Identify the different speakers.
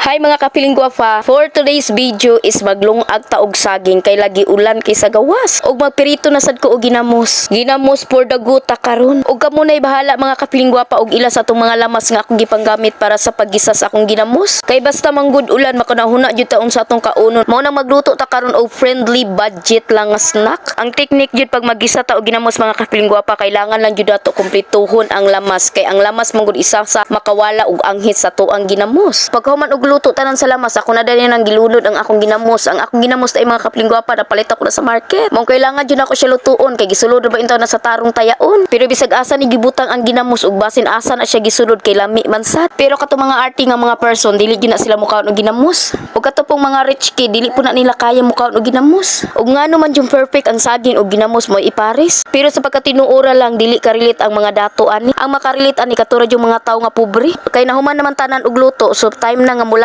Speaker 1: Hi, mga kapiling guwapa. For today's video is maglungag ta og saging kay lagi ulan kay sa gawas. Og magpirito na sad ko og ginamos. Ginamos for the go ta karon. Og kamo nay bahala, mga kapiling gwapa, og ila sa atong mga lamas nga akong gipanggamit para sa paggisa sa akong ginamos. Kay basta manggud ulan, makunahuna jud ta unsa atong kaunon. Mao nang magluto ta karon og friendly budget lang nga snack. Ang technique jud pag magisa ta og ginamos, mga kapiling gwapa, kailangan lang jud ato kumpletuhon ang lamas kay ang lamas manggud isa sa makawala og anghit sa tuang ginamos. Paghuman og luto tanan sa lamas, ako na dali nang gilunod ang akong ginamos. Ang akong ginamos ay, mga kapiling gwapa, napalit ako na sa market. Mao kailangan jud ako siya lutuon kay gisulod ba intaw na sa tarong tayaon. Pero bisag asa ni gibutang ang ginamos ug basin asa na siya gisulod kay lami man sad. Pero kato mga arty nga mga person, dili gyud na sila mukaon og ginamos. Ug kato pong mga rich kid, dili po na nila kaya mukaon og ginamos. Ug ngano man yung perfect ang saging og ginamos mo ipares. Pero sa pagkatinuora lang, dili ka-relate ang mga dato ani. Ang makarelate ani katurad yung mga tao nga pobre. Kay nahuman naman tanan og luto, so time na nga mula